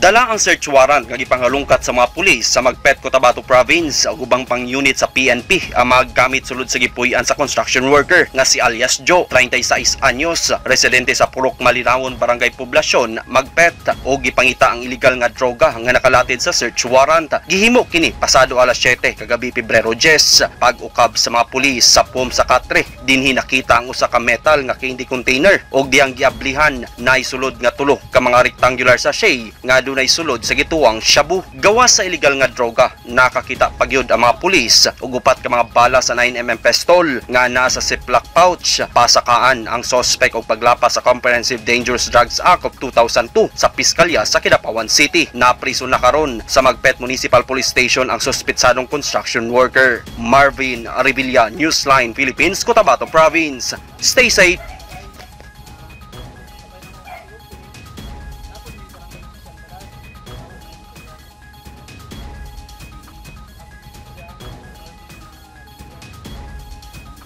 Dala ang search warrant nga gipangalungkat sa mga pulis sa Magpet, Cotabato Province ug ubang pang unit sa PNP ang maggamit sulod sa gipuy-an sa construction worker nga si alias Joe, 36 anyos, residente sa Purok Malirawon, Barangay Poblasyon, Magpet, ug gipangita ang illegal nga droga nga nakalatid sa search warrant. Gihimo kini pasado alas 7 kagabi, Pebrero 10. Pag-ukab sa mga pulis sa POM sa Katre, dinhi nakita ang usa ka metal nga candy container ug diyang giablihan naisulod nga tulo ka mga rectangular sachet nga dunay sulod sa gituwang shabu. Gawas sa illegal nga droga, nakakita pagyud ang mga pulis ug upat ka mga bala sa 9 mm pistol nga naa sa Ziploc pouch. Pasakaan ang suspect og paglapas sa Comprehensive Dangerous Drugs Act of 2002 sa Piskalya sa Kidapawan City. Napriso na karon sa Magpet Municipal Police Station ang suspetsadong construction worker. Marvin Revilla, Newsline Philippines, Cotabato Province. Stay safe.